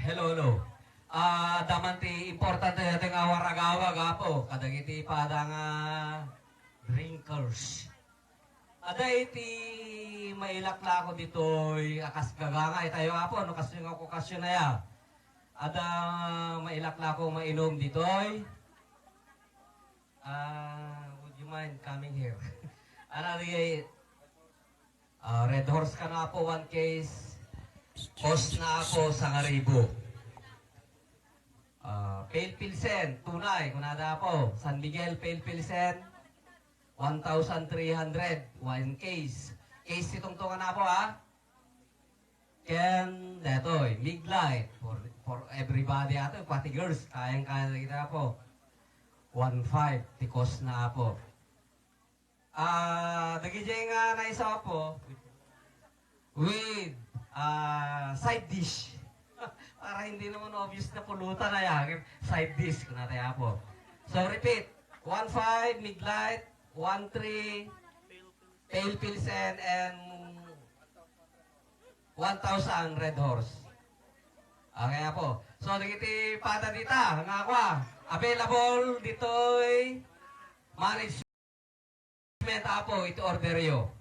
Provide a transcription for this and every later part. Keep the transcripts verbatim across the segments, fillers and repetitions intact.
Hello, hello. Ah, adda man ti importante daytoy nga awar-agawag, Apo, kadagiti pada nga drinkers. Adda iti mailaklako ditoy a kas gagangay tayo, Apo, no kastoy nga okasyon aya. Adda mailaklako mainom ditoy. Ah, would you mind coming here? Ano, di, ah, Red Horse kano, Apo, one case. Cost na, Apo, sangaribu. Ah, Pale Pilsen, tunay, kunada, Apo. San Miguel Pale Pilsen, one thousand three hundred, one case. Case ti tungtungan, Apo, ha? Ken daytoy, Mig Light for, for everybody ato, pati girls, kayang-kaya na kita, Apo. One five ti cost na, Apo. Ah, dagiti nga naisaw, Apo, with, ah, side dish. Para hindi naman obvious na pulutan na yan. Side dish, kunada, Apo. So, repeat. One five, Mig Light, one three, Pale Pilsen, and one thousand Red Horse. Okay, Apo. So, dagiti pada dita, nga akwa, available ditoy management, Apo, iti order yo.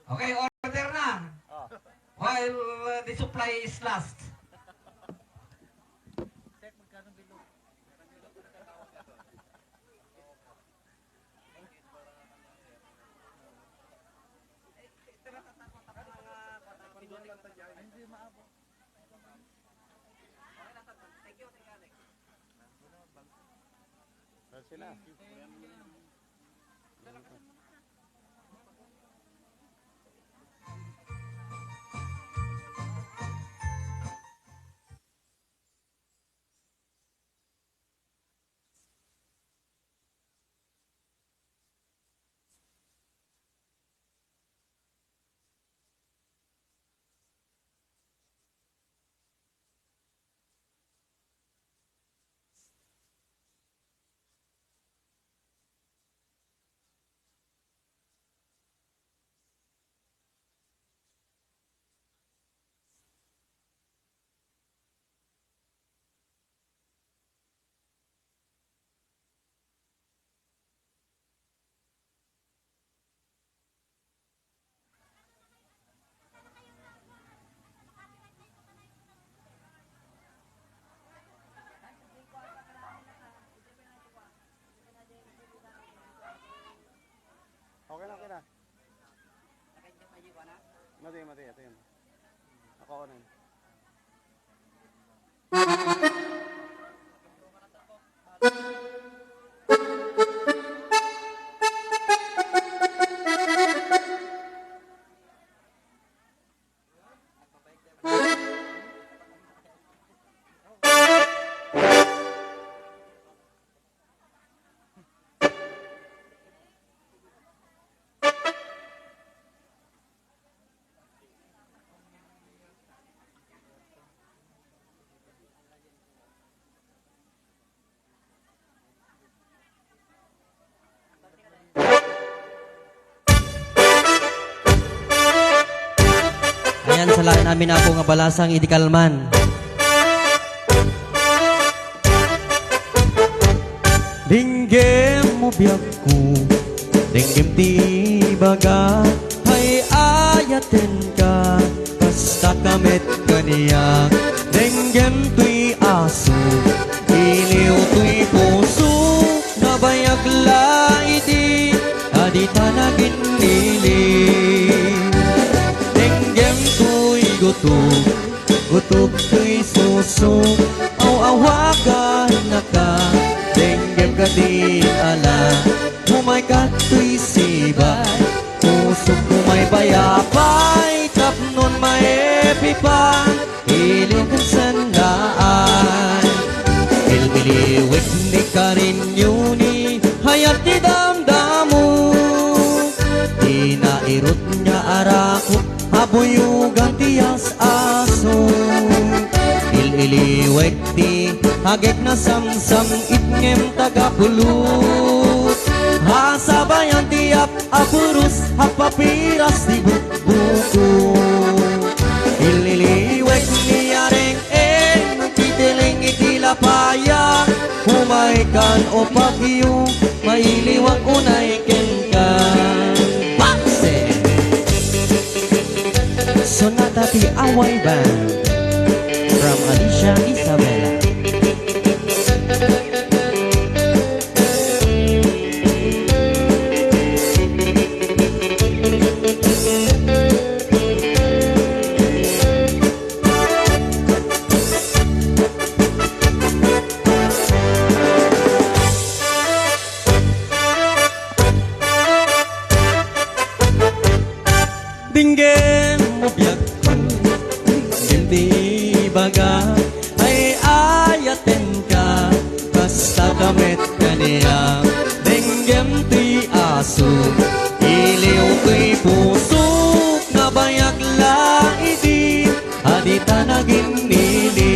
Okay, order na. Oh. While, uh, the supply is last. Saan sila? Okay na, okay na. Mati, mati, ito yun. Ako, ano yun? Ayan, salaen amin, Apo, nga balasang idi kalman. Denggem mo biagko, denggem ti ibaga, hay ayatenka, kasta ka met kaniak. Denggem toy aso, iliw toy puso, nabayag la idi a dita naginnili. Denggem toy gutom, gutom toy suso, aw-awagannaka, denggem kadin ala, umayka toy sibay, pusok umaybayabay, tapnon maipipan, iliw ken sennaan. Ililiwek ni karinyo ni hayat ti damdamo, ti nairut nga arakop, abuyogan ti as-aso. Il-iliwek ti agek nasamsam-it ngem tagapulot. Hasabayan ti ap-, apuros, agpapiras ti bukbuko. Il-iliwek ni areng-, O Baguio, mailiwak unay kenka. Bakse! Sonata ti Away Band from Alicia Isabela. Denggem mo biagko, denggem ti ibaga, ay-ayatenka, basta ka met kaniak. Denggem ti aso, iliw ti pusok, nabayag la idi a dita naginili.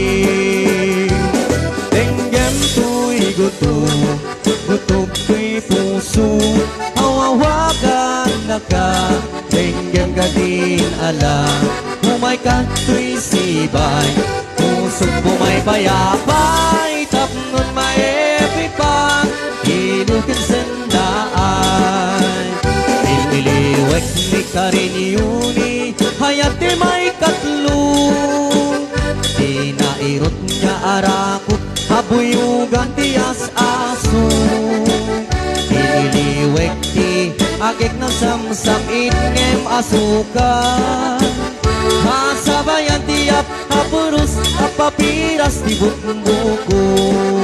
Denggem toy gutom, gutom toy puso, awawagannaka, denggem kadin ala, umayka toy sibay, pusok pumaypayabay, tapno maipipang, inukin sendaay. Ililiwek ni Karin Yuni, hayat ti maikatlo. Dina irut nga arakot, abuyogan ti as-aso. Ililiwek ti agek nasamsam itngem a suka. Kasabayan ti ap a puros a papiras ti bukbukon.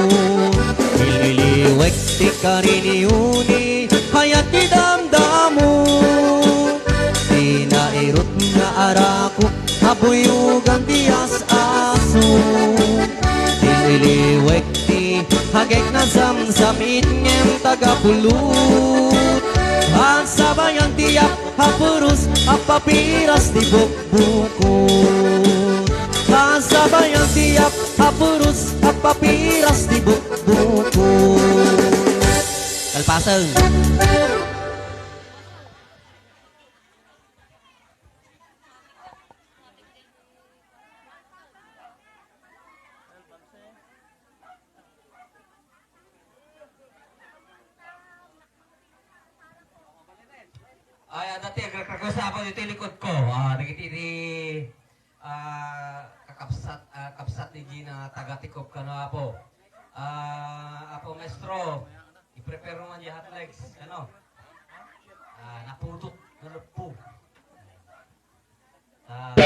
Ililiwek ti Karin Yuni, hayat ti damdamo. Dina irut nga arakot, abuyogan ti as-aso. Ililiwek ti agek nasamsam itngem taga pulot. Agsabayan ti ap a puros a papiras ti bukbukon. Agsabayan ti ap a puros a papiras ti bukbukon. Kalpasen. Ay, adda ti agrequest, Apo, ditoy likod ko. Ah, dagiti ti, ah, kakabsat, ah, kabsat ni Gina taga Tikop kano, Apo. Ah, Apo Maestro, i-prepare mo man di hot legs, ano? Ah, naputot, naluppo. Ah.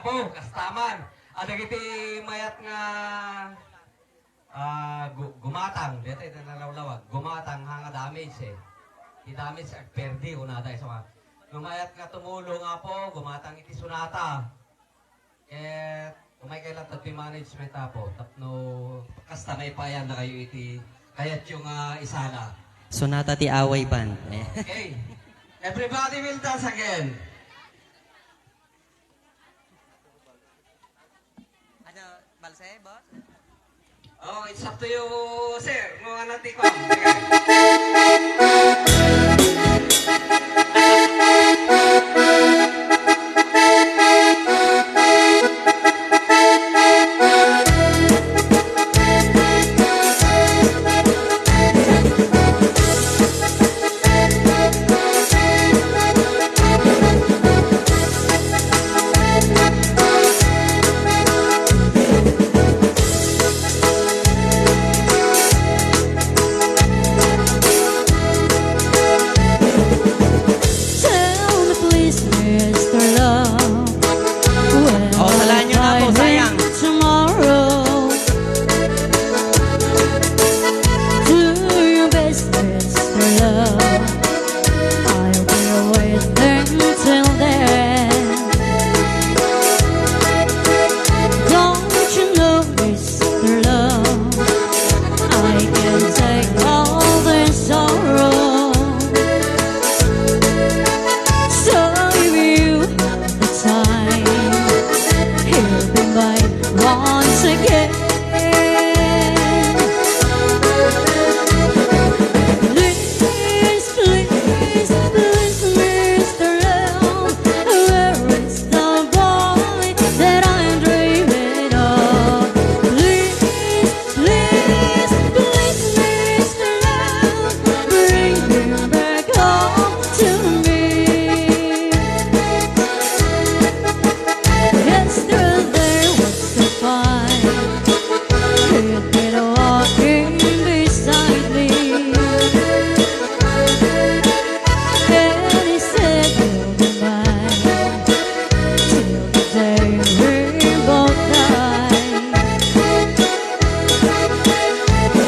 Apo, kasta man. Adagiti mayat nga, ah, gu-, gumatang, dayta iti nalawlawag. Gumatang ha nga damage, eh. Ti damage, agperdi, kunada, isu nga. No mayat nga tumulong, Apo, gumatang iti Sonata. Ket, umay kay latta ti management, Apo, tapno kasta maipaayannakayo iti kayatyo nga isala. Sonata ti Away Band. Eh. Okay. Everybody will dance again. Ano, balse, boss? Oh, it's up to you, sir. No, ano, ti ko. Tell me please, Mister Love, when Oh, salaan nyo na po, I sayang. Tomorrow? Do your best, Mister Love. I'll be waiting till then. Don't you know, Mister Love, I can take all the sorrow. So if you have the time, he'll be mine once again. Please, please, please, Mister L, where is the boy that I'm dreaming of? Please, please, please, Mister L, bring him back home to me. Yesterday was so fine. He'd been walking beside me. And he said, "You'll be mine till the day we both die."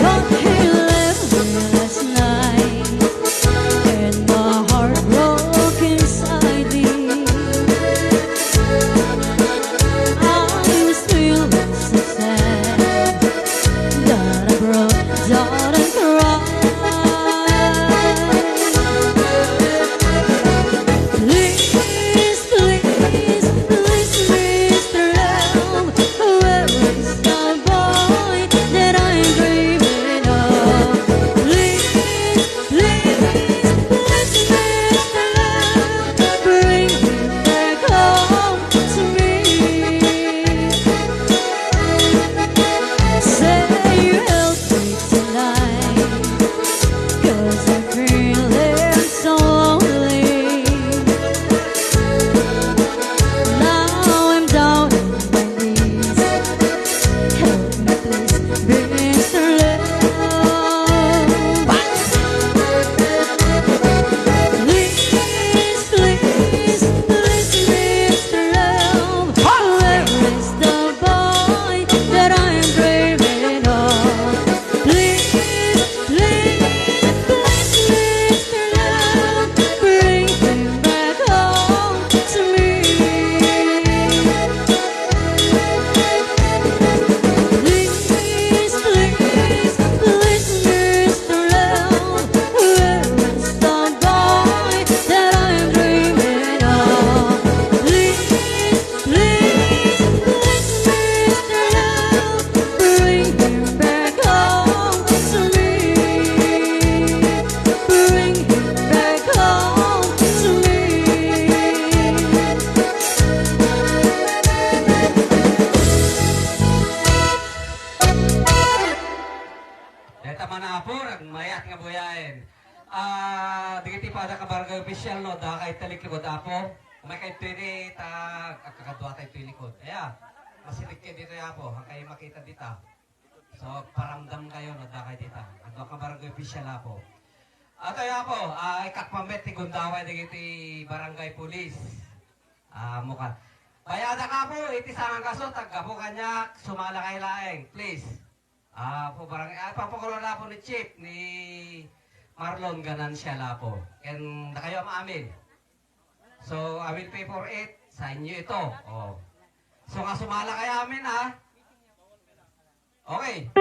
But he left me last night, and my heart broke inside me. I was still so sad that I broke down and cried. Please, please, please, Mister L, where is the boy that I'm dreaming of? Please, please, please, Mister L, bring him back home to me. Say you help me tonight, 'cause I'm feeling so lonely. Now I'm down on my knees. Help me please, Mister Love. Please, please, please, Mister Love. Where is the boy that I'm dreaming of? Please, please, please, Mister Love, bring him back home to me. Please, please, please, Mister Love, where is the boy that I'm dreaming of? Please, please, please, Mister Love, bring him back home to me. Bring him back home to me. Dayta man, Apo, mayat nga buyaen. Ah, dagiti pada ka barangay official, no, adda kay taliklikod, Apo. Umay kay ditoy ni ta, agkakaduatayo ditoy likod. Aya, masirig kayo ditoy, Apo. Ang kayo makita dita. So, paramdam kayo, no, adda kay dita. Adda ka barangay official, Apo. Atoy, Apo, ah, ikakpamet ti gundaway dagiti barangay police. Ah, muka. Bayada ka po, iti sangagasut, aggapu kaniak, sumala kay laeng, please. Ah, po barangay, ah, papakulo na po ni Chief, ni Marlon Ganancia la po. Ken dakayo amin. So, I will pay for it. Sa inyo ito. Oh. So, nga sumala kay amin, ha? Okay.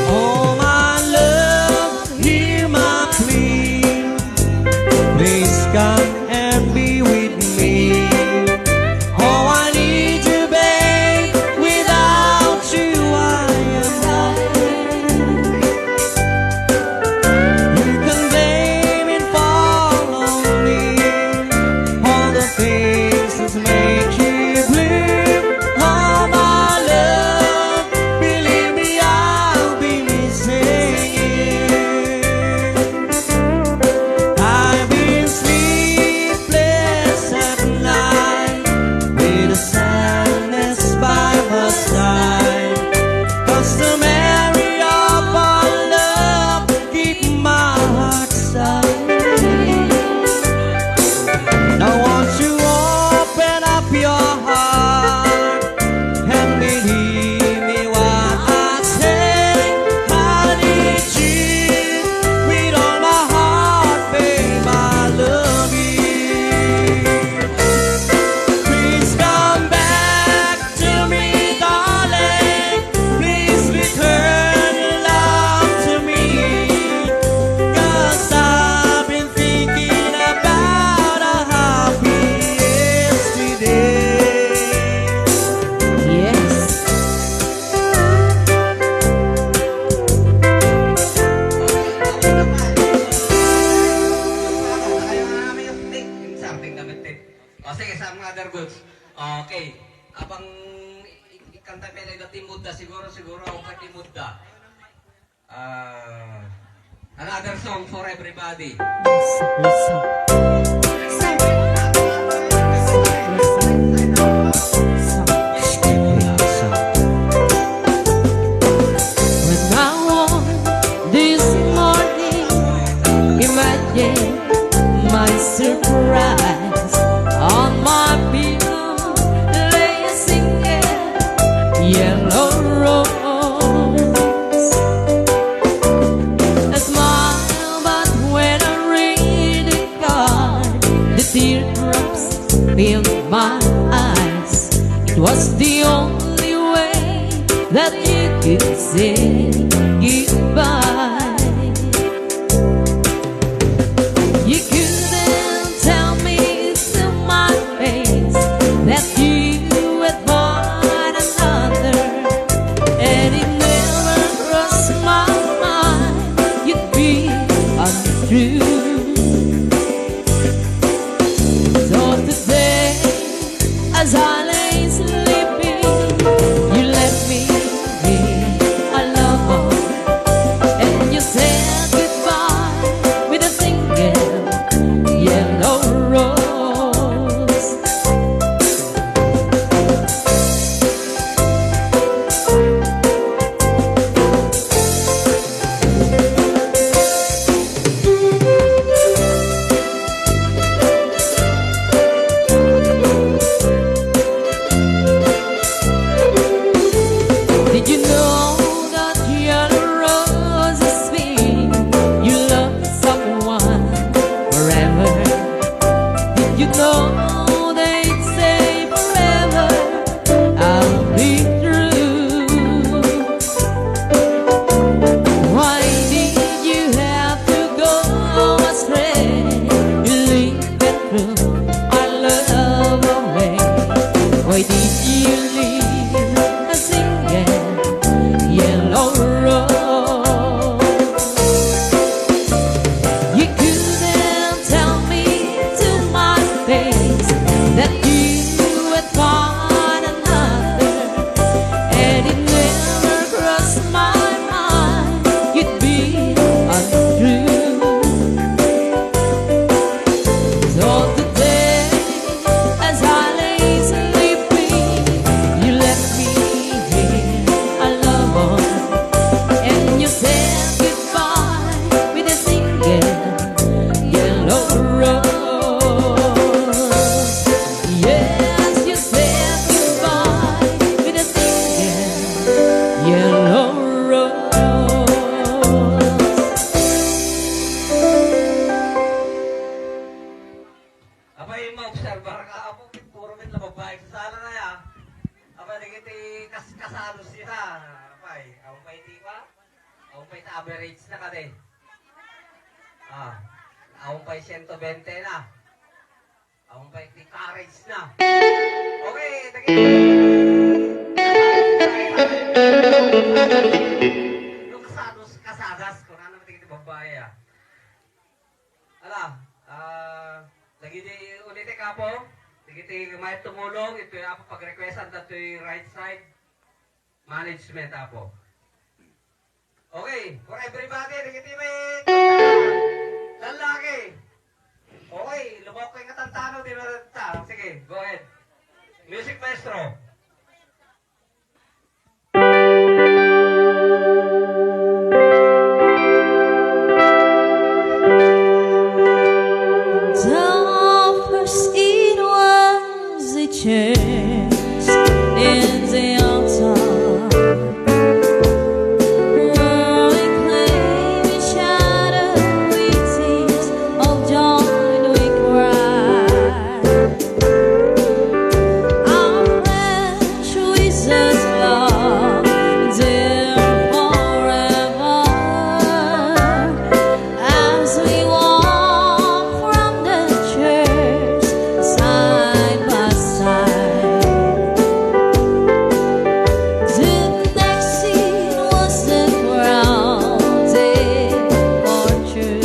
Oh, my love, hear my plea. Please come and be with me. Oh, I need you, babe. Without you, I am nothing. You can blame it all on me. All the things that make you blue. Oh, my love, believe me, I'll be missing you. I've been sleepless at night with the sadness by my side. 'Cause the memory of our love keep my heart silent. Now won't you open up your heart and believe me what I say? I need you with all my heart, babe, I love you. Please come back to me, darling. Please return your love to me. 'Cause I've been thinking about our happy yesterday. Yes. O, sige, sa mga other goods. Okay. Abang i-, i-, ikanta pa ida Team Buddha, siguro, siguro, ako pa Team Buddha. Ah, another song for everybody. When I woke this morning, imagine my surprise. On my pillow lay a single yellow rose. A smile, but when I read the card, the teardrops filled my eyes. It was the only way that you could say goodbye. You couldn't tell me to my face that you were born another, and it never crossed my mind you'd be untrue. So today, as I lay sleeping, you left me with a love Yellow Rose. Apay, maobserbar ka, apo, puro met la babae sa sala na ya. Apay, dagiti kas-, kasalos ita. Apay, awan pay ti kua? Awan pay ti average na kadi. Ah, awan pay siento bente na. Awan pay ti courage na. Okay, dagiti kasados, kasadas, kunana met dagiti babae, ah. Ala, ah, dagiti ulitek, apo, dagiti mayat tumulong, itoy, apo, pag-requestan datoy right side management, apo. Okay, for everybody, dagiti may lalaki. Okay, lumaok kayo nga tantano, di na ta. Sige, go ahead. Music maestro. The first it was the church in the altar. Where we claim each other with tears of joy we cry. Our friendship is as long, dear forever. As we walk from the church side by side, the next scene was the crowded orchard.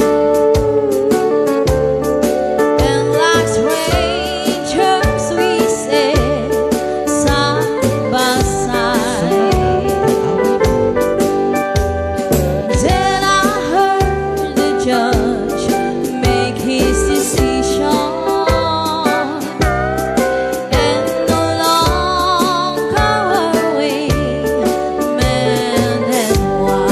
And like strangers we sat side by side. Then I heard the judge make his decision, and no longer were we man and wife.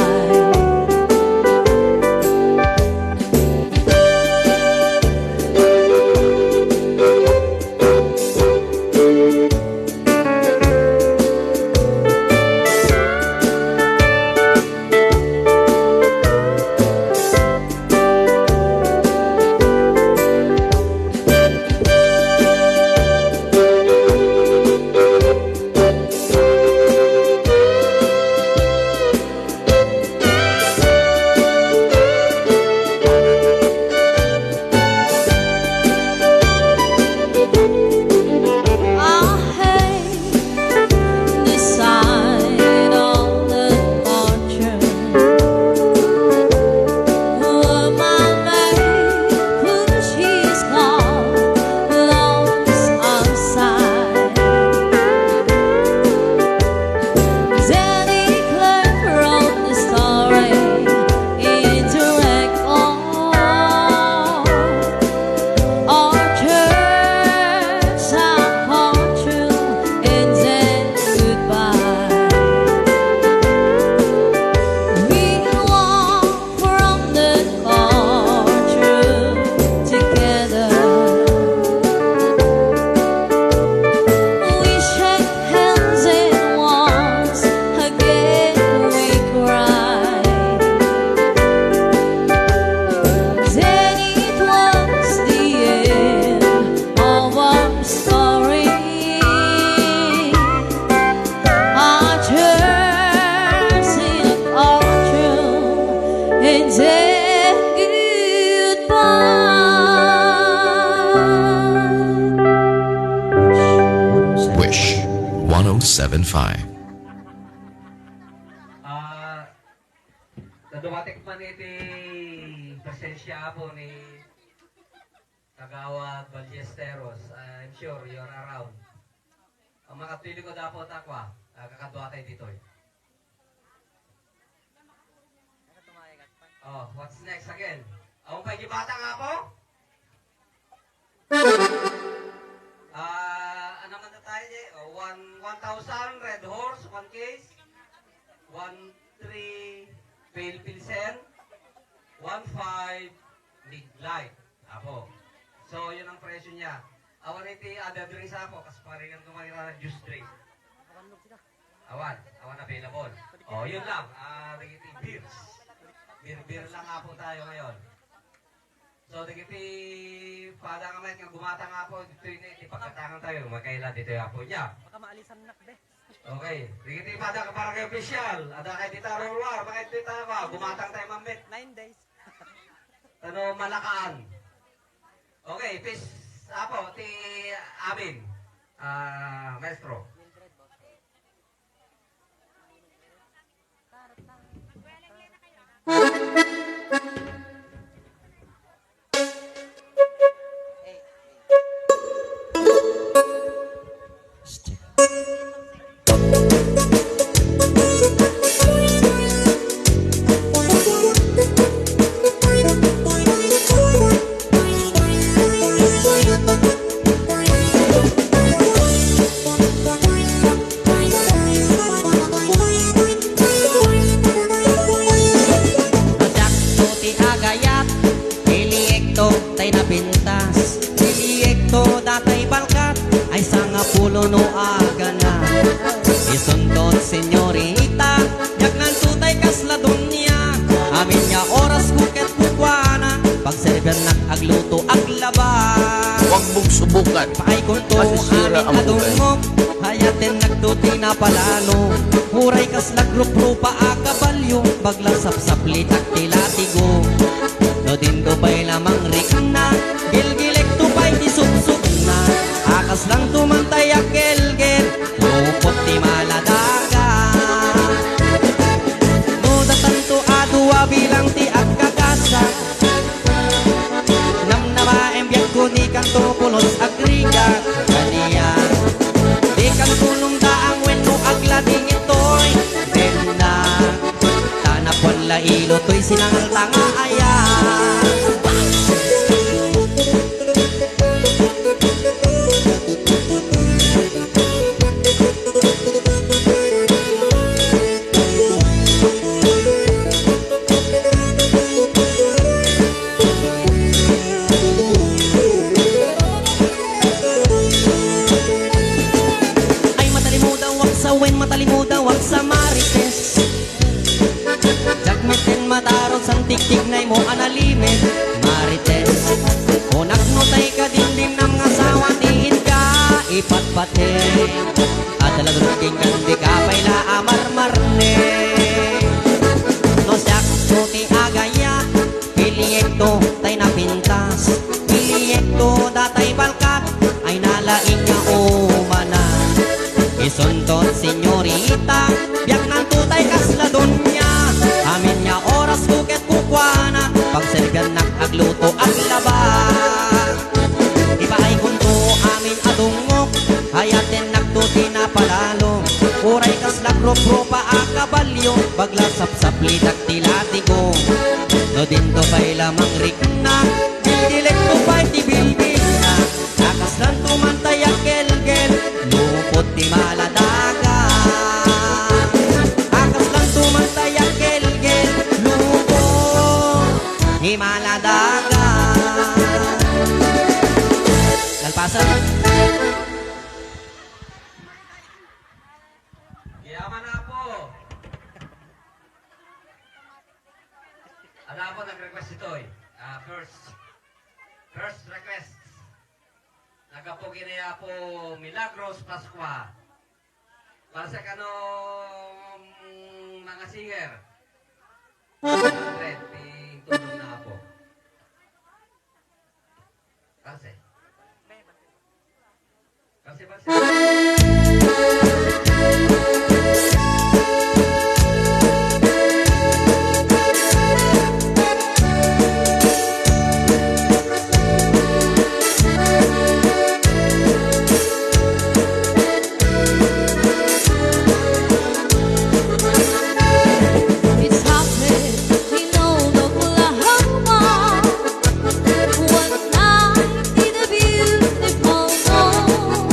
I hate the sight of the orchard, where my mate pushes his cart along outside. Then he cleared from the story into record. Our church are gone through and then goodbye. We walk from the courtroom together. We shake hands and once again we cry. Then it was the end of our story. Our church in our room and say goodbye. Wish one oh seven five. Ah, nadumatik man iti presensia, Apo, ni Kagawad Ballesteros. I'm sure you're around. Ang makapili ko dapat ako, ah, kakaduatay ditoy. Oh, what's next again? Ang pagibata nga po? Ah, ano man na tayo, eh? Oh, one, one thousand Red Horse, one case. One three Pale Pilsen. One five Big Light. Apo. So, yun ang presyo niya. Awan iti other drinks, apo. Kas parigan ko makita na juice drink. Awan. Awan available. O, yun lang. Ah, dagiti beers. Beer, beer lang nga po tayo ngayon. So, dagiti pada nga met nga gumatang nga po, dito yun, iti pagkatangan tayo. Makaila dito yung apo niya. Baka maalisan nak, be. Okay. Dagiti pada nga barangay official. Ada kay dita Rorwar, bakit dita ba? Gumatang tayo, mamit. Nine days. Ano, malakaan. Okay, peace. Apo, ti amin. Ah, maestro. Siak ti agayat, iliekto tay napintas, iliekto datay balkat, ay sangapulo no agana. Isunto, senyorita, diak nanto tay kasla donia, amin nga oras ko ket kukuana, pagserbiannak agluto, aglaba. Huwag mong subukan. Paay kunto amin a dungngok, hayatennak to ti napalalo. Uray kasla grup-grupa a kabalio, bagla sapsaplitak ti latigo. No dinto pay la mangrikna, gilgilekto pay ti supsupna. A kaslanto man tay a kelgel, lupot ti maladaga. No datanto a dua bilang ti agkakasa, namnamaen biagko, dikanto pulos agrika kaniak. Dikanto numdaang wenno aglading itoy denna. Ta napuan la ilo toy sinangalta nga aya. Ay, matalimudaw ak sa wen, matalimudaw ak sa Marites. Diak metten matarod san tiktignaymo a nalimed, Marites. Kunak no tay kadindinam nga asawa ti inka ipatpateg. Adda la grup kenka, dika pay la a marmarne. No siak to ti agayat, iliekto tay napintas, iliekto datay balkat, ay nalaing nga umana. Isunto, senyorita, biagnanto tay kasla donia, amin nga oras ko ket kukuana, pagserbiannak agluto, aglaba. Ipaay kunto amin a dungngok, hayatennak to ti napalalo. Uray kasla grup-grupa a kabalio, bagla sapsaplitak ti latigo. No dinto pay la mangrikna, didilekto pay ti bilbilna. A kaslanto man tay a kelgel, lupot ti maladaga. A kaslanto man tay a kelgel, lupot ti maladaga. Lalpasan. Yaman, Apo. Ada, Apo, nag-request itoy. Ah, first, first request. Naggapu ken ni Apo Milagros Pascua. Para sa kano, mm, mga singer. Hundred, ti tulong na, Apo. Kasi. Kasi, kasi. It's happening in old Oklahoma. One night in a beautiful home.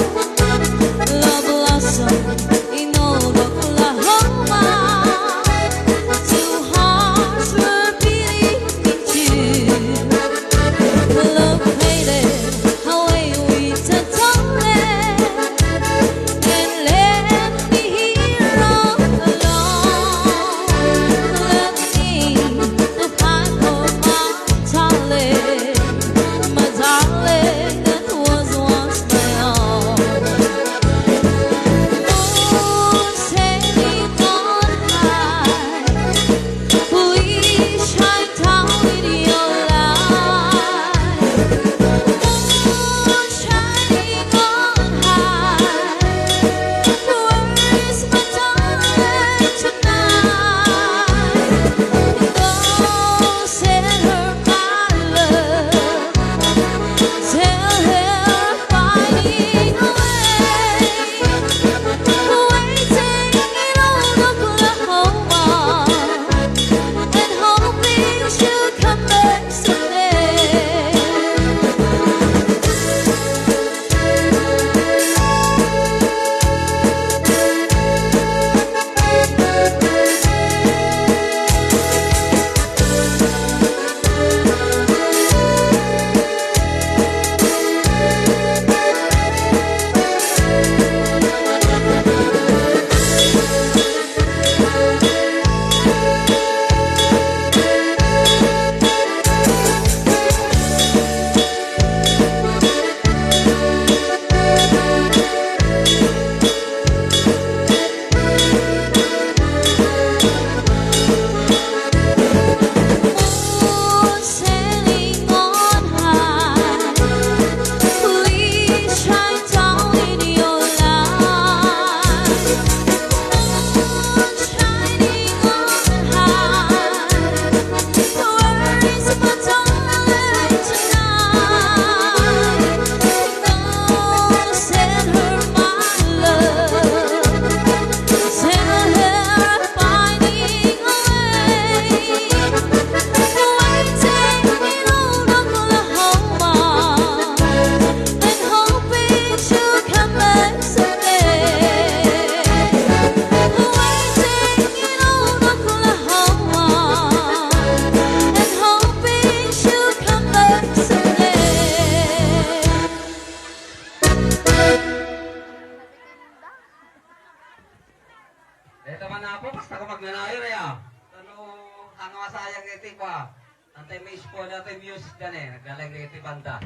Dayta man, Apo, basta ko magnanayon, aya. Ano, ang masayang iti kwa. Antay may eskwela, antay music da ne, naglalag na iti banda.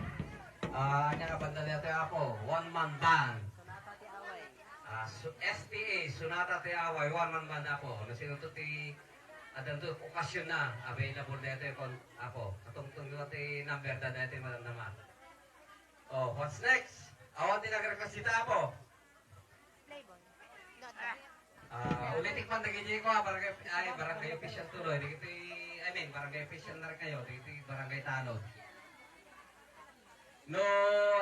Ah, anya nga banda dayta, Apo? One man band. Ah, su-, S T A, Sonata ti Away, one man band, Apo. No sino to ti, adanto okasyon na, available dayta kon, Apo. Katungtong ti number da dayta, Madam Nama. Oh, what's next? Awan ti nag-request dita, Apo. Playboy. No, no. Ah, ulitik man dagiti ko, ah, barangay, ay, barangay official tuloy. Dagiti, I mean, barangay official na rin kayo. Dagiti barangay tanod. No,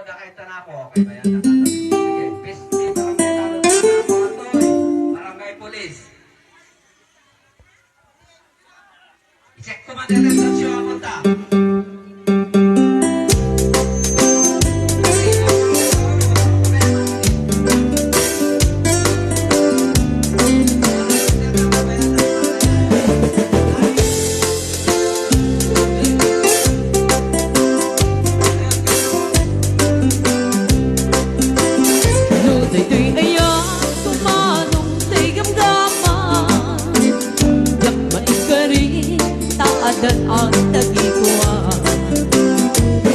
dakay tanako. Okay ba yan? Sige, peace, barangay tanod. Barangay police. I-check ko man dito, Sergio, ako ta. No, daytoy aya, tumanong tay gamgaman. Diak maikari, ta addan agtagikuan.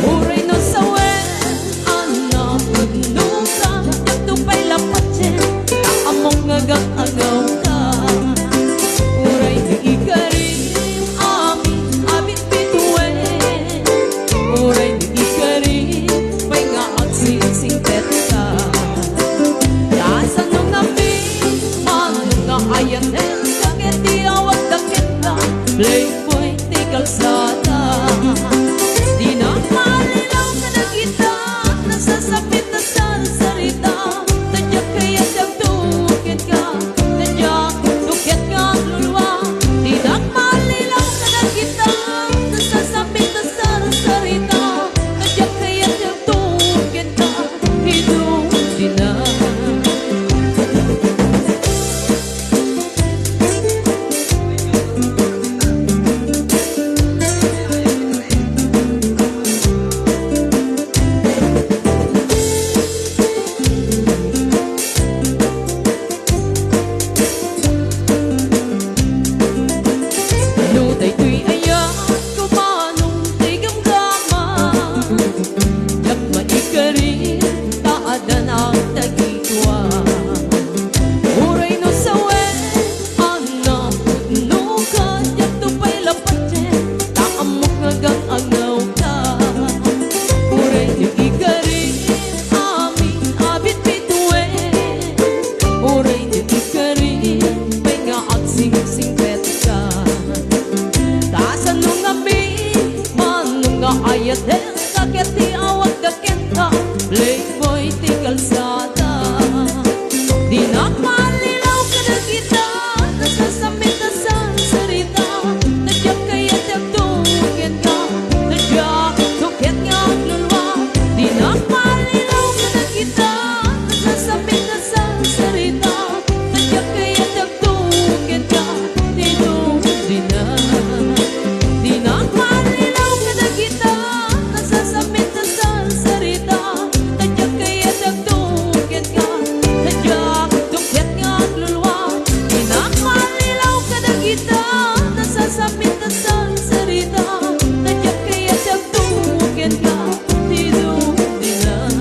Uray no sawen, a napudnoka, diakto pay lapatien, ta ammok nga agangawka. Uray no ikarim, amin a bitbituen. Uray no ikarim, pay nga agsingsingpetka. Kasano ngamin, mano nga ayatenka, ket ti awatda kenka, playboy ti kalsada. Dinak malilaw kadagita, nasasappit a sarsarita, ta diak kayat ti agtuo kenka, ta diak tuket nga aglulua. Dinak malilaw kadagita, nasasappit a sarsarita, ta diak kayat ti agtuo kenka, idu dinak. No daytoy aya, kumanong ti gamgaman. Diak maikari, ta addan agtagikuan. Uray no sawen, a napudnoka, diakto pay lapatien, ta ammok nga agangawka. Uray no ikarim, amin a bitbituen. Uray no ikarim, pay nga agsingsingpetka. Kasano ngamin, mano nga ayatenka, ket ti awatda kenka, playboy ti kalsada. Dinak malilaw kadagita, nasasappit a sarsarita, ta diak kayat ti agtuo kenka, ta diak tuket nga aglulua. Dinak malilaw kadagita, nasasappit a sarsarita, ta diak kayat ti agtuo kenka, idu dinak. Dinak malilaw kadagita, nasasappit a sarsarita, ta diak kayat ti agtuo kenka, ta diak tuket nga aglulua. Dinak malilaw kadagita, nasasappit a sarsarita, ta diak kayat ti agtuo kenka, idu dinak.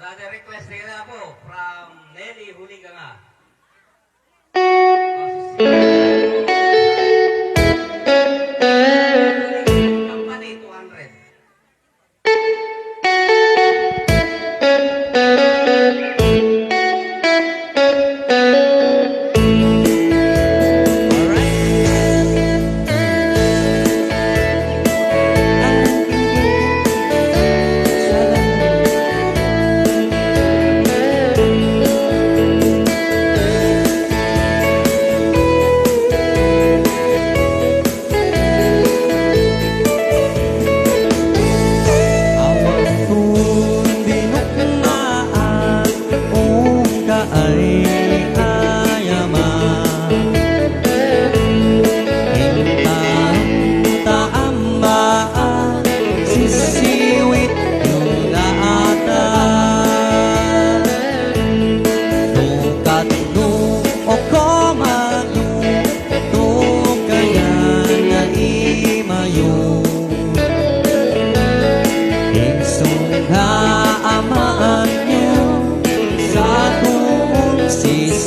Another request na po from Nelly Huliganga. Company two hundred.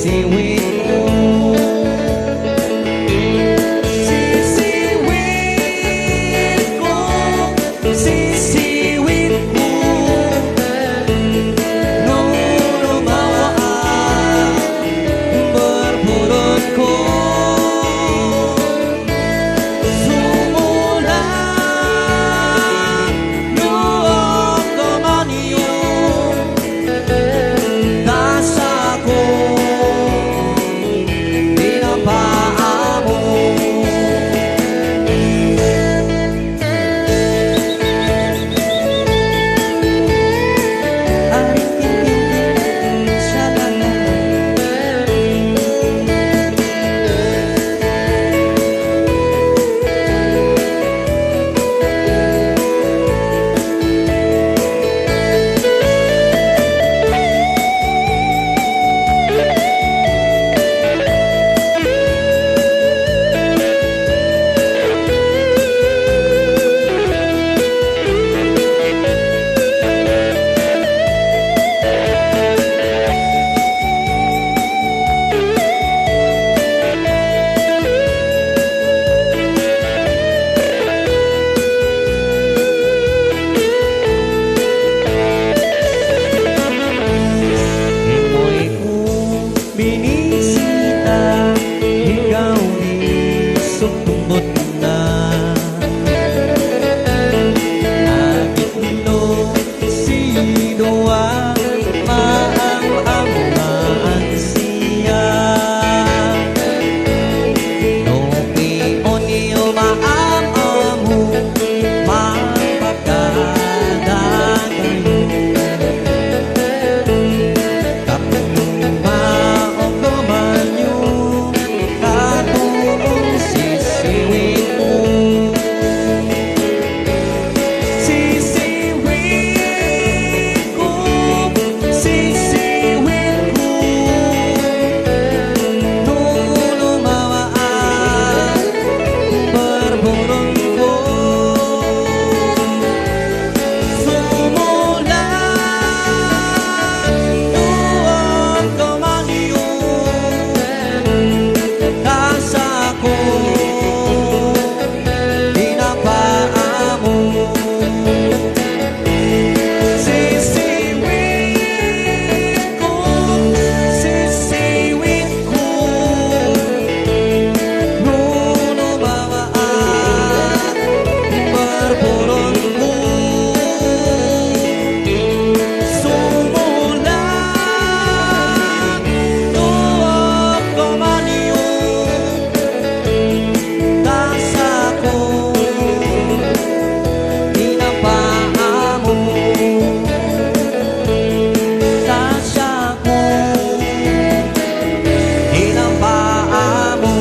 Sisiwitko, sisiwitko, sisiwitko. No lumawa a burburonko, sumulak no agkamanyo. Tasako, pinapaamo. Imoy ko binisita, ikaw di sumbot na. Agitlo Sidua, maam-am maansiya. No pionyo maam-amo, mapagkadakayo. Tapno maogamanyo, katulong sisiwitko. Sisiwitko, sisiwitko. No lumawa a burburonko, sumulak no agkamanyo. Tasako, pinapaamo. Sisiwitko, sisiwitko. No lumawa a burburonko, sumulak no agkamanyo. Tasako, pinapaamo. Tasako, pinapaamo.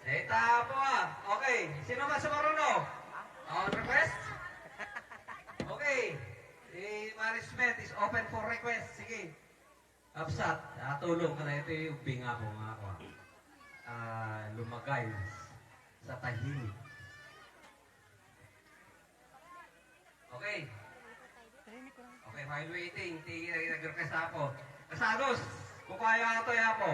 Ita po, ah. Okay. Sino ba sa Maruno? Oh, request? Okay. Si Mari Smith is open for request. Sige. Absat, ah, tulong ka na. Ito yung binga ko nga ako. Ah, lumagay sa tahimik. Okay. Okay, while waiting, ti nag-request na po. Kasados, kukuha yung ato, ya po.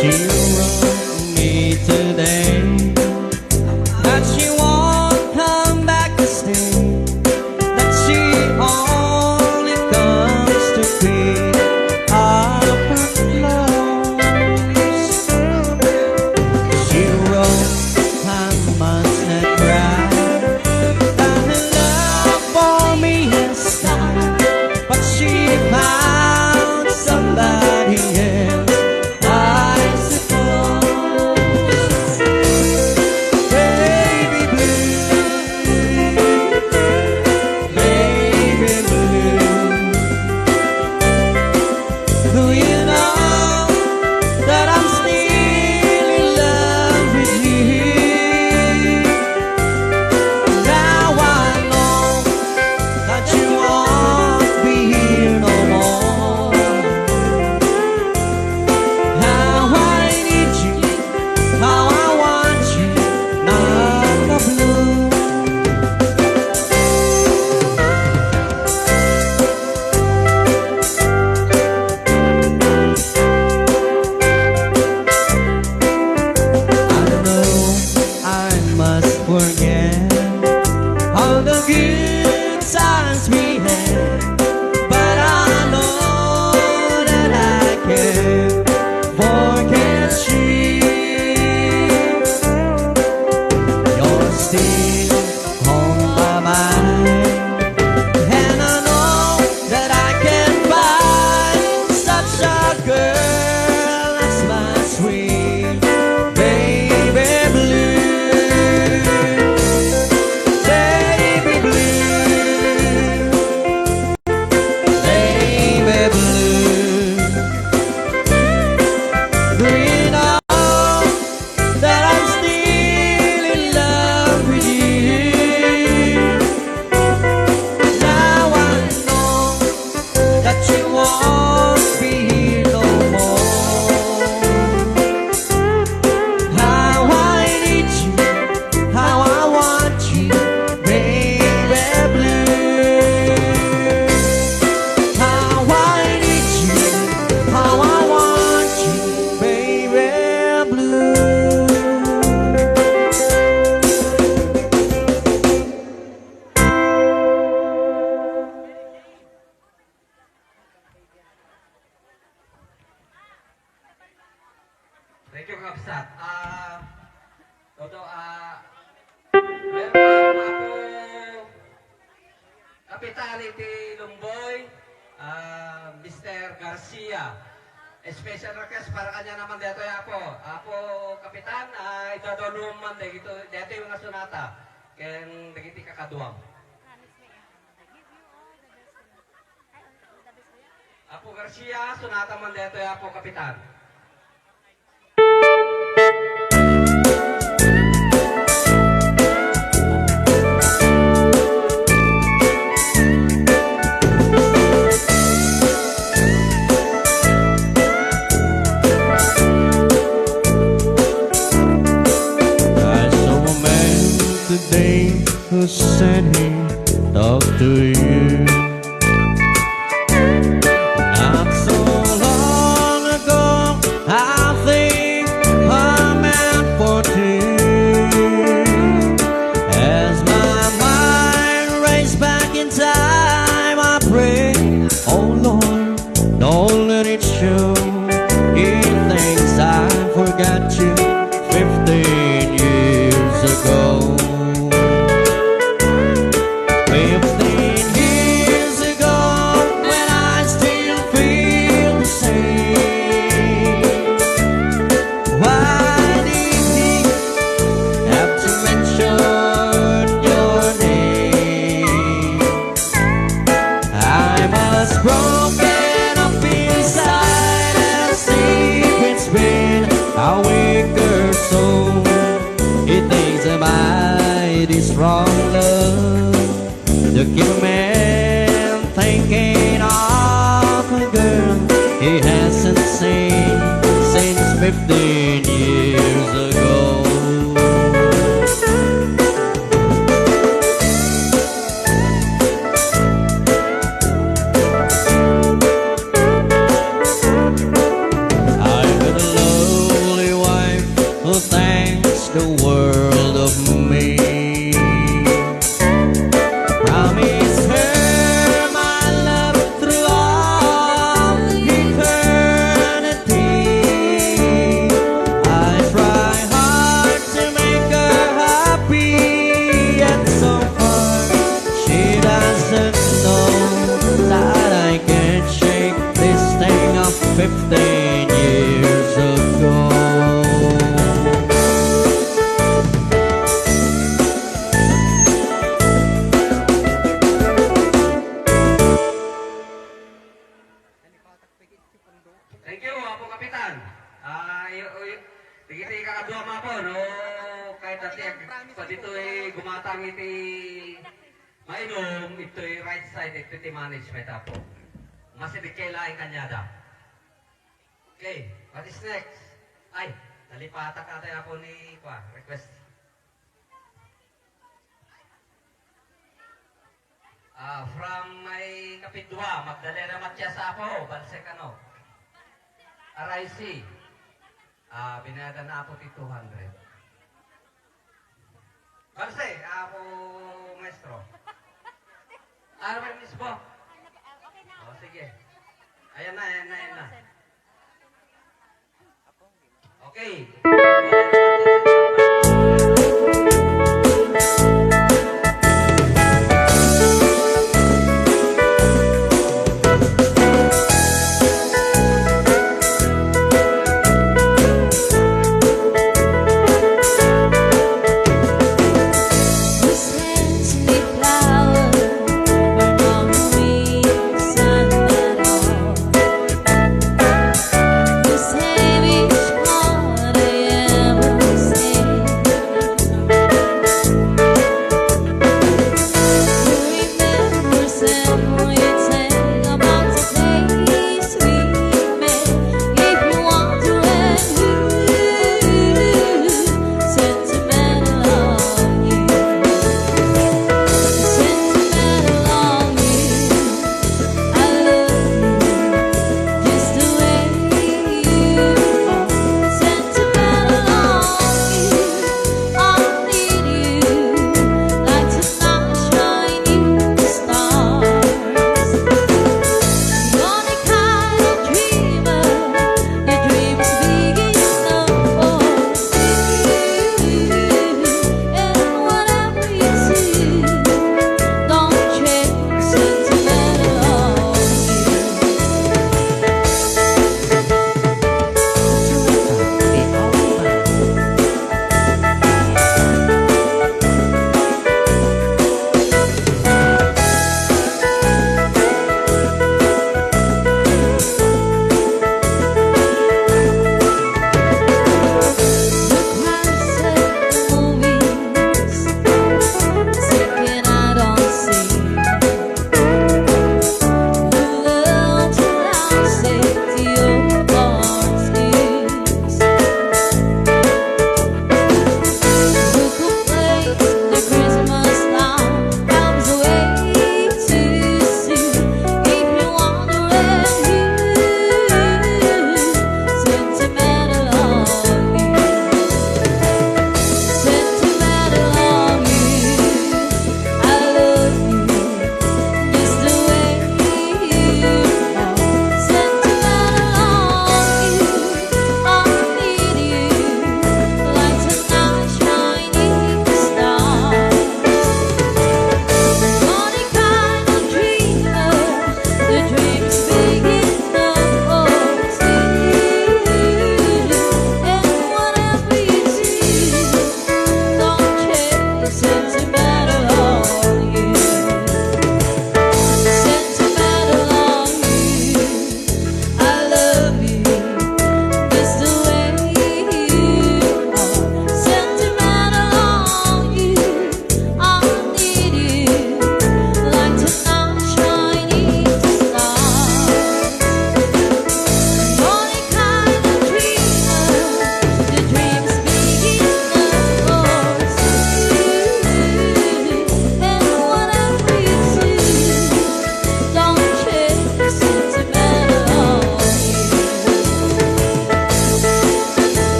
She wrote me today that she won't come back to stay, that she only comes to pick up her clothes. She wrote, "I must not cry." Sat, ah, todo, ah, welcome, Apo Kapitan iti Lumboy, ah, Mister Garcia. Special request para kaniana man daytoy, Apo. Apo Kapitan, ah, idadonum man dagito, daytoy nga sonata ken dagiti kakaduam. Apo Garcia, sonata man daytoy, Apo Kapitan. I saw a man today who said he talked to you. Not so long ago, I think I meant for two. As my mind raced back in time, I pray, oh Lord, don't let it show. He thinks I forgot you fifteen years ago. Fifteen years ago, when I still feel the same. Why did he have to mention your name? I must broken up inside as if it's been a week or so. He thinks I might be strong love to keep a man thinking of a girl he hasn't seen since fifteen years ago. I got a lovely wife who thinks the world of me. Promise her my love through all eternity. I try hard to make her happy, yet so far she doesn't know that I can't shake this thing of fifteen years ago. Thank you, Apo Kapitan. Ah, y-, y-, dagiti kakaduam, Apo, no? Kayat ti ag-, pa ditoy gumatang iti mainum, itoy right side, ito ti management, Apo. Masibikkay laeng kaniada. Okay, what is next? Ay, nalipatak ata, Apo, ni, kwa, request. Ah, from may kapidua, Magdalena Matias, Apo, Balsecano. R I C. Ah, binayadan na, Apo, ti two hundred. Balse, Apo Maestro. Ano ba mismo? Oh, sige. Ayan na, ayan na, ayan na. Okay.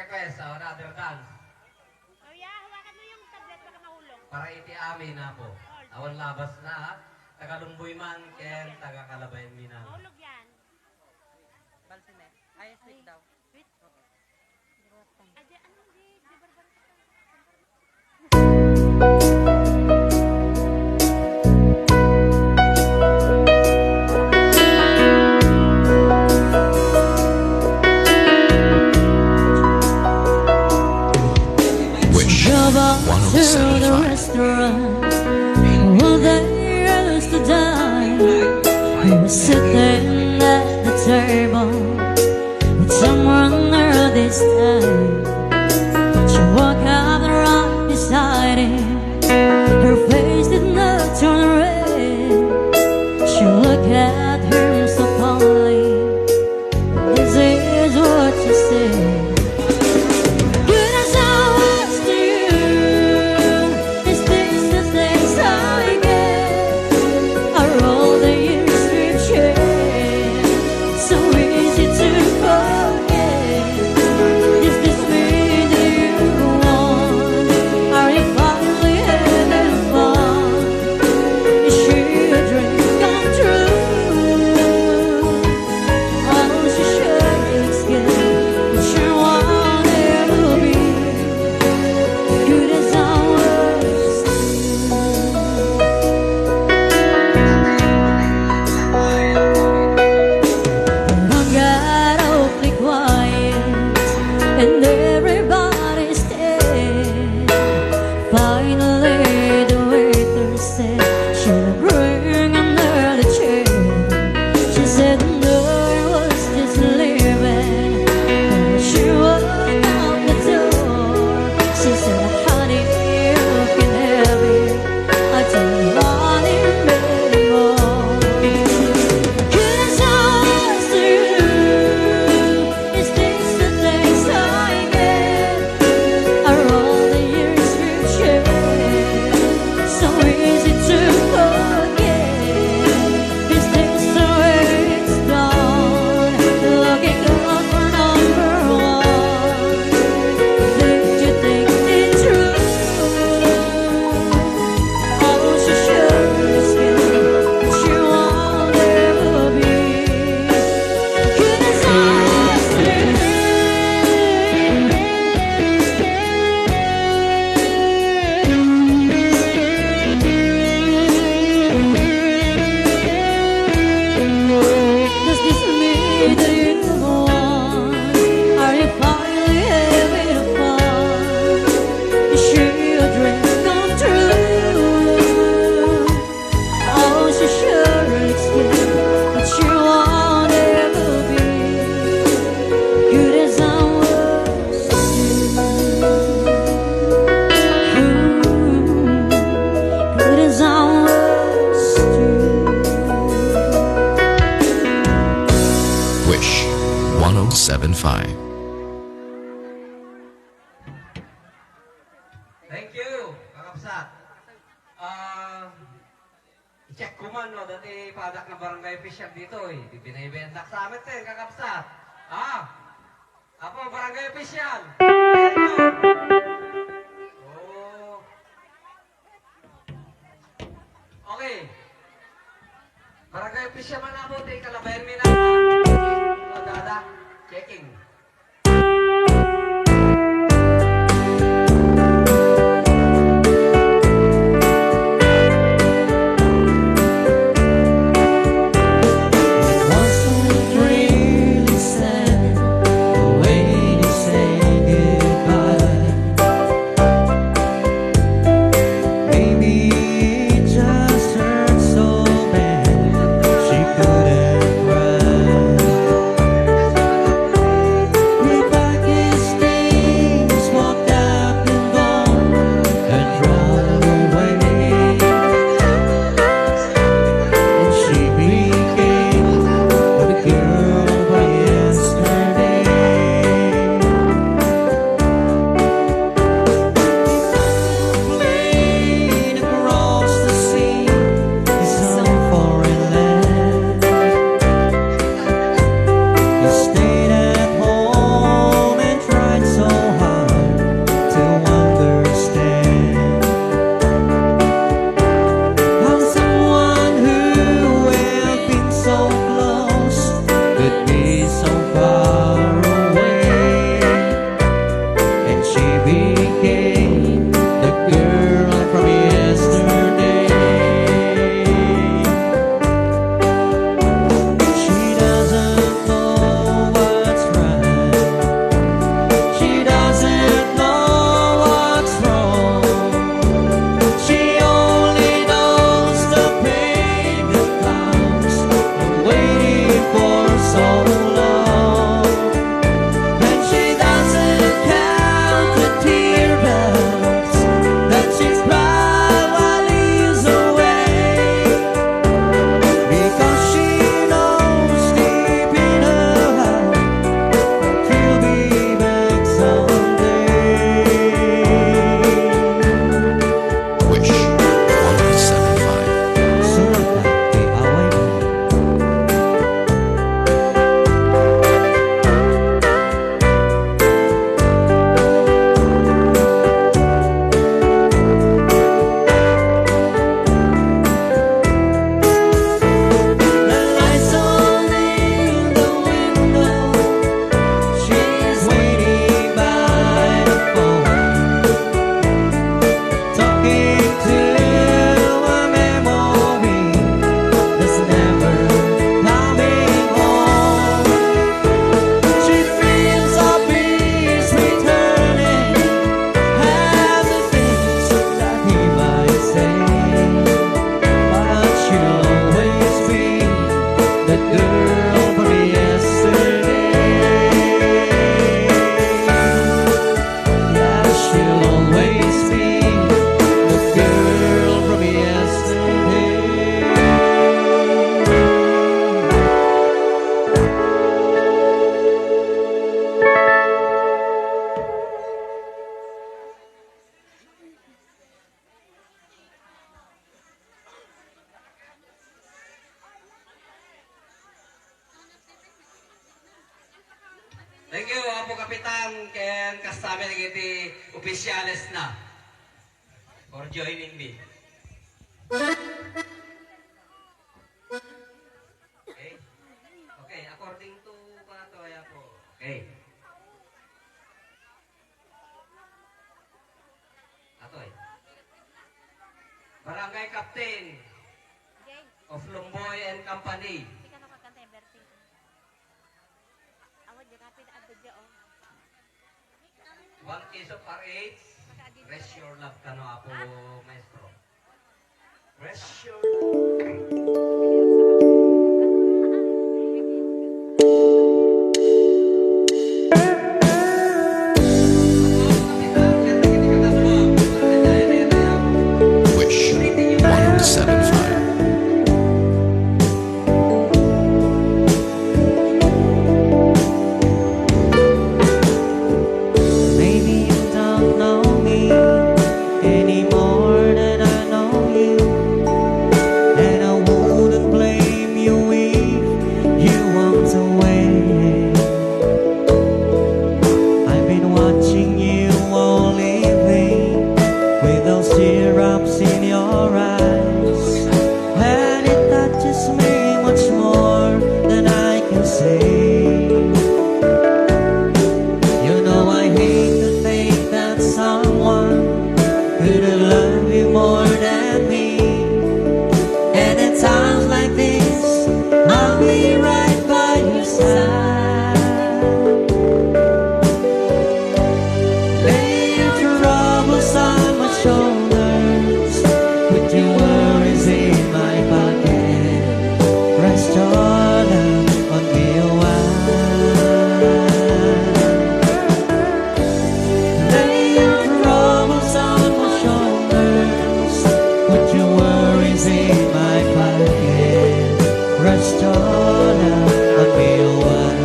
Request, oh, another dance. Kuya, hawakan mo yung tablet, baka mahulog. Para iti amin, Apo. Awan labas na, ha? Taga Lumboy man, ken taga Calabayan, Mindanao. Mahulog yan. Balsime. Ay, sweet daw. Sweet? Oo. Adi, ano, di, di barbarita. Wish Go back to the one oh seven point five. Restaurant where they used to dine. We were sitting at the table with someone new this time. She walked up right beside him. Her face did not turn red. She looked at him so calmly. This is what she said. Good as I was to you, is this the thanks I get? Are all the years we've shared so easy to forget? Is this me that you want? Are you finally having fun? Is she a dream come true? All she shares is good, but she won't ever be good as I was. The room got awfully quiet, and everybody stared. Finally, the waiter said, "Should I bring another chair?" She said, "No, I was just leaving." And she walked out the door. She said, "Honey, you can have it. I don't want him anymore." Good as I was to you, is this the thanks I get? Are all the years we've shared so easy to forget? Is this the way it's done? Looking good for number one. Did you think it through? All she shares is good, but she won't ever be. Does this mean that you move on? Are you finally having fun? Is she a dream come true? Oh, she sure looks good, but she won't ever be good as I was to you. Ooh, good as I was to you. Wish one oh seven five. Thank you, kakabsat. Ah, I-check ko man, no, dati padak nga barangay official ditoy. Bibinay-bentak sa amin, ten, kakabsat. Ah, apo, barangay official. Ayun, no? Oh. Okay. Barangay official man apo, ti Calabayan, Mindanao. Dada, checking. Wasn't it really sad the way they say goodbye? Apo Kapitan, ken kasta met dagiti opisyales na for joining me. Okay? Okay, according to kuan to, ay, Apo. Okay. Atoy. Barangay Captain of Lumboy and Company. Awat di kapit abadya, oh. One case of R H, rest your love kano, Apo Maestro. Rest your love. Wish one oh seven five. Maybe you don't know me any more than I know you, and I wouldn't blame you if you walked away. I've been watching you all evening with those teardrops in your eyes, and it touches me much more than I can say. You know I hate to think that someone could love you more than me. And at times like this, I'll be right by your side. Lay your troubles on my shoulders, put your worries in my pocket. Rest your love on me a while. Lay your troubles on my shoulders, put your worries in my pocket. Rest your love on me a while.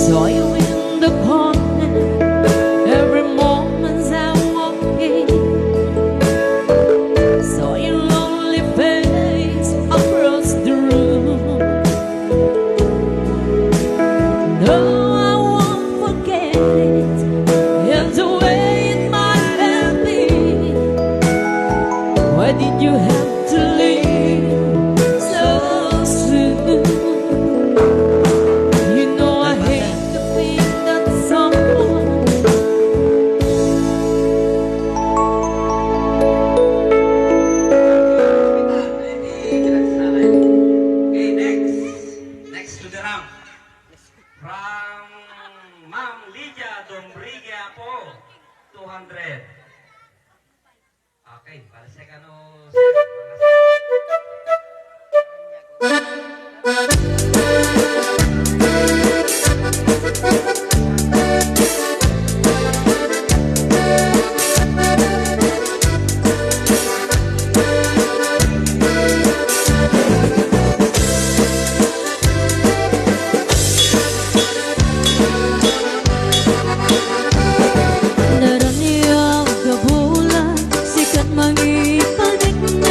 Saw you in the corner, every moment I walk in. Saw your lonely face across the room. No, I won't forget it, and the way it might have been. Why did you have to leave so soon? You know I hate to think that someone. Okay, next. Next to the round. From Ma'am Lydia Dombrigue Apo, two hundred. Okay, para sa kano, sir, mga sir. Naraniag a bulan, sikat mangipanikna.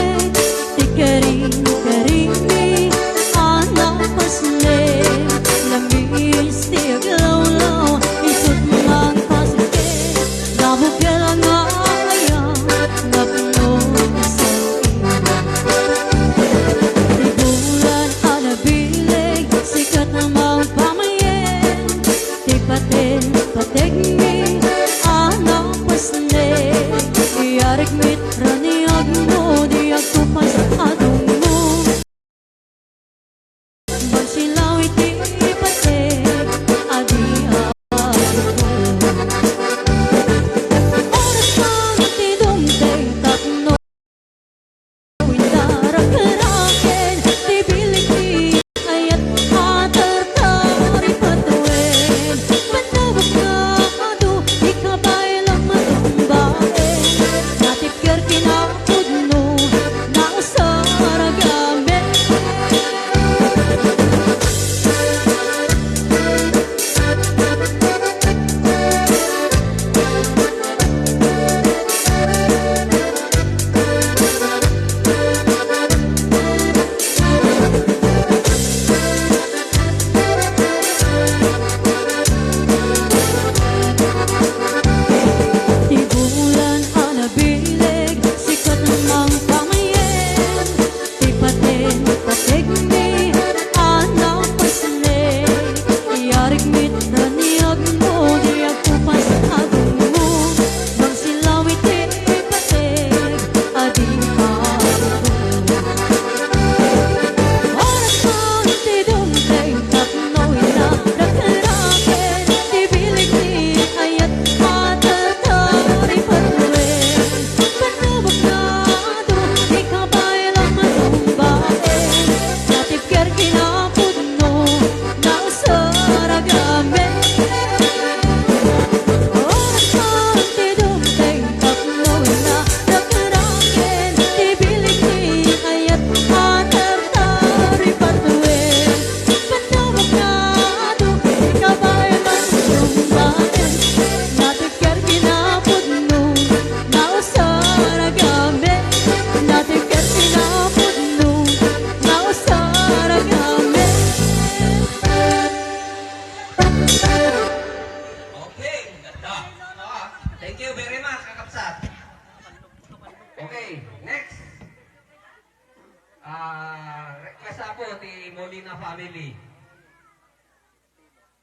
Molina family.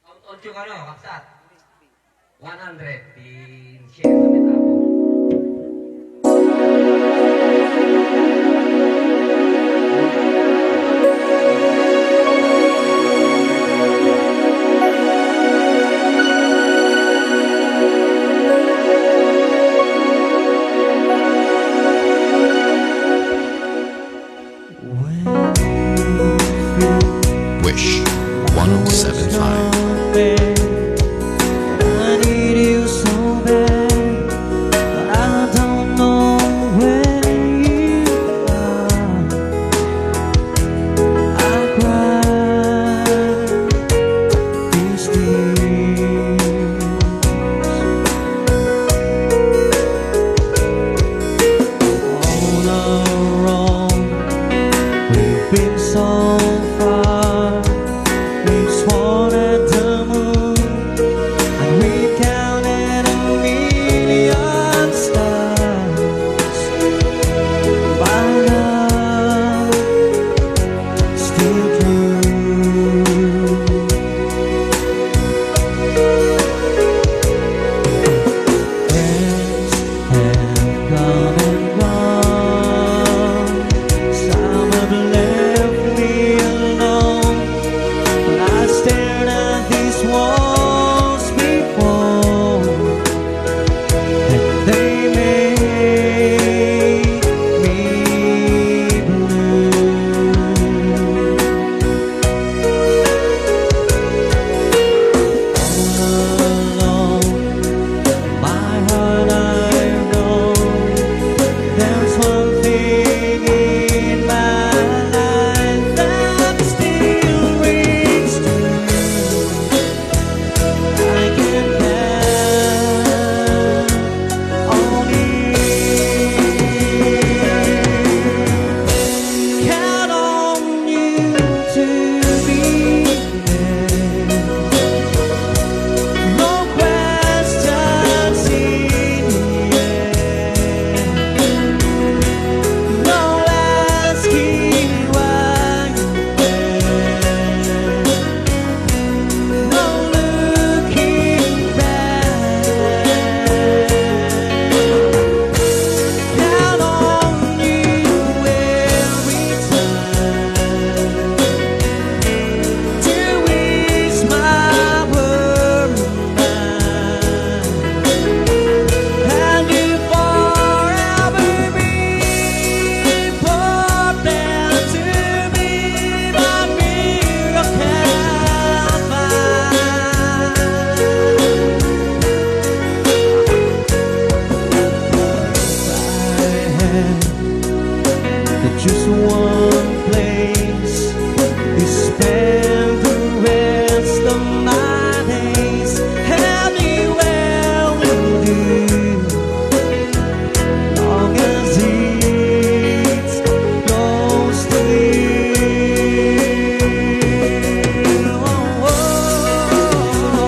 Count on to, ano, kapsat? One hundred. Tin share na met ako. Wish one oh seven five. I need you so bad, but I don't know where you are. I cry these tears. All alone, we've been so far. We've sworn at the moon, and we counted a million stars. But love still true. Friends have come and gone. Some have left me alone. But I stared at these walls before, and they made me blue. All alone, my heart, I know there's one thing in my life that still rings true. I can count on you. Count on you to be there. No questions in the air. No asking why you left. No looking back. Count on you every time to ease my worry mind. And you forever be important to me, my miracle fine. If I had to choose one place to spend the rest of my days, anywhere will do, long as it's close to you. Oh, oh, oh.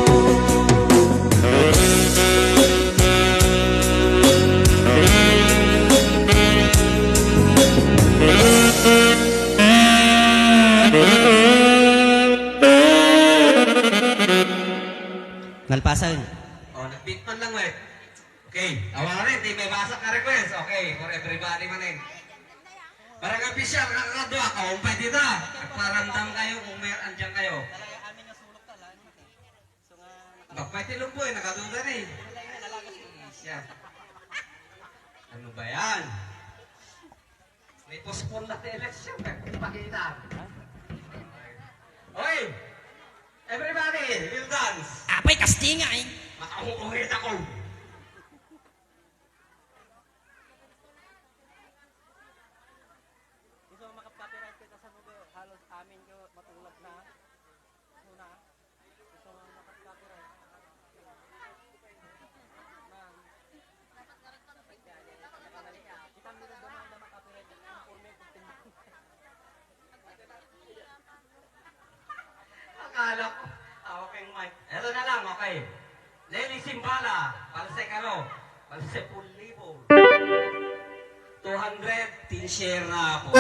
Nalpasan. Oh, nag-beat man lang, eh. Okay, awari, di may basa ka request. Okay, for everybody man, eh. Barangay official, kakadua, kaumpay dita. Nagparamdam kayo kung may andyan kayo. Bakit ti lumboy, nakaduda ni. Siya. Ano ba yan? May postpone na ti election, nagpakita. Oy! Everybody, we'll dance. Apay, kastingay. Makaungit ako. Gusto mo makapag-copyright kita sa mga halos amin ko matulog na. Una. Akala ko, hawak yung mic. Ito na lang, okay. Nelly Simbala, Balse Kano, Balse Pulibo. Two hundred, tin share na po.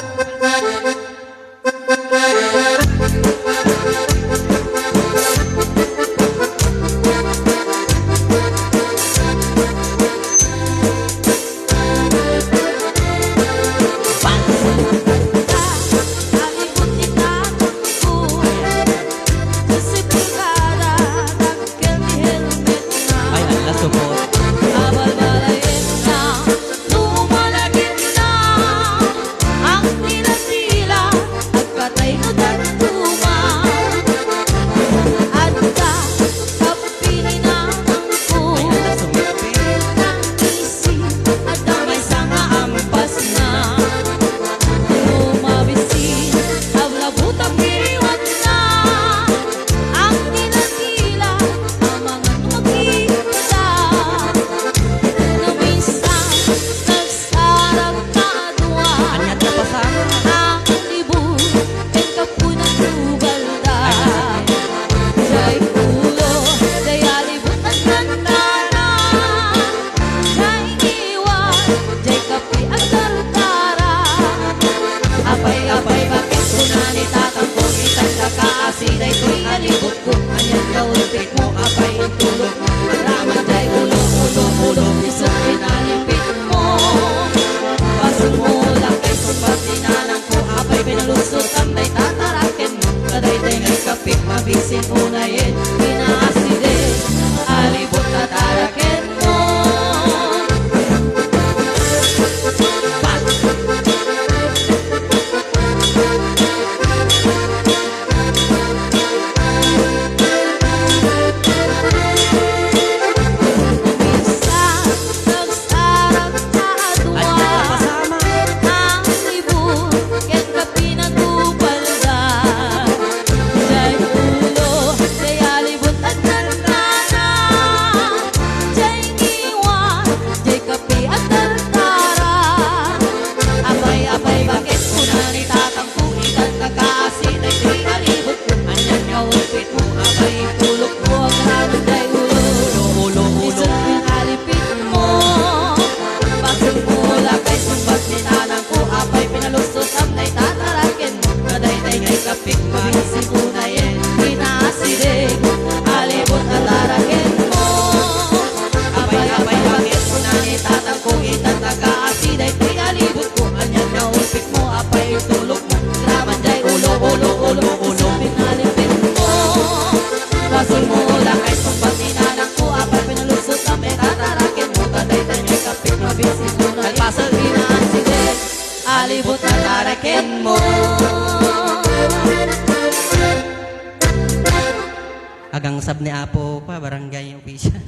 Agangsab ni Apo pa, barangay official.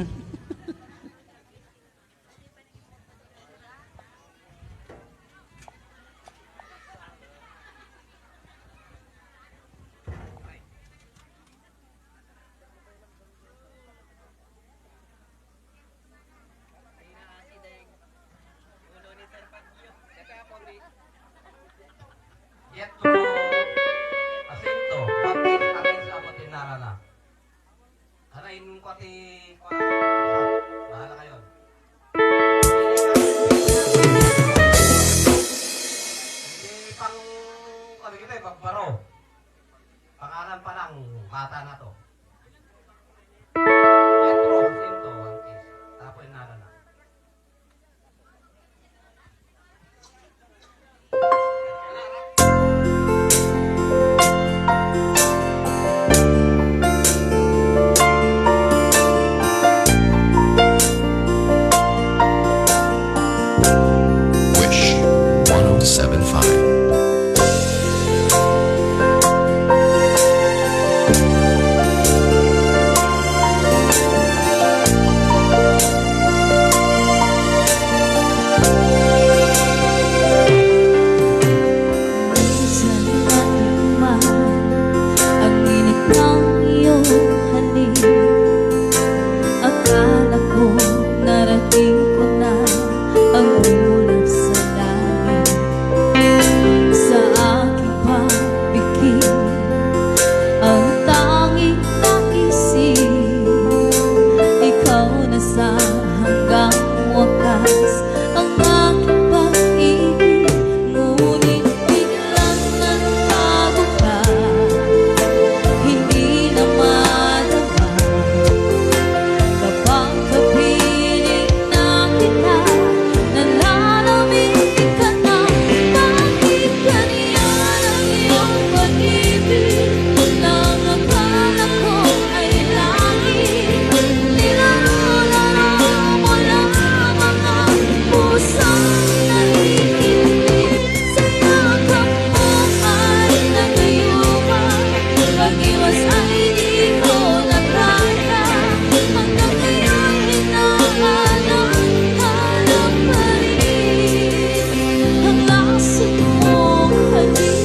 Jethro Jacinto, Baptist, Arisa, Apo Tinarana. Ano, inko ti, kuwan, bahala kayo. Hindi pang, ano kita, eh, pagbaro. Pangalan pa lang, bata na to. Jethro Jacinto, Baptist. Apo Tinarana. Wish one oh seven five. Minsan naman, ang init ng iyong halik. Akala ko narating ko na ang ulap sa langit. Sa aking pagpikit, ang tanging naisip, ikaw na sa hanggang wakas. Ang aking pag-ibig, ngunit biglang nagbago ka. Hindi na madama. Kapag kapiling na kita, nalalamig ka na. Bakit ganyan ang iyong pag-ibig? Nang akala ko ay langit, nilaro-laro mo lamang ang pusong naiinip. Sa yakap mo ay nagayuma, pag-iwas ay di ko na kaya. Hanggang ngayon, inaalam-alam pa rin ang lasa mong halik.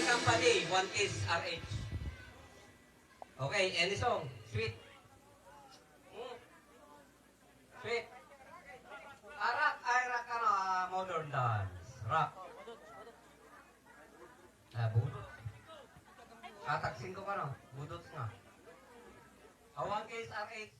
Company, One Kiss R H. Okay, any song? Sweet. Hmm? Sweet. Ah, rock. Ay, rock, ano, ah, modern dance. Rock. Ah, budot. Ah, taksing ko ka, no? Budot nga. Awan kay S R H.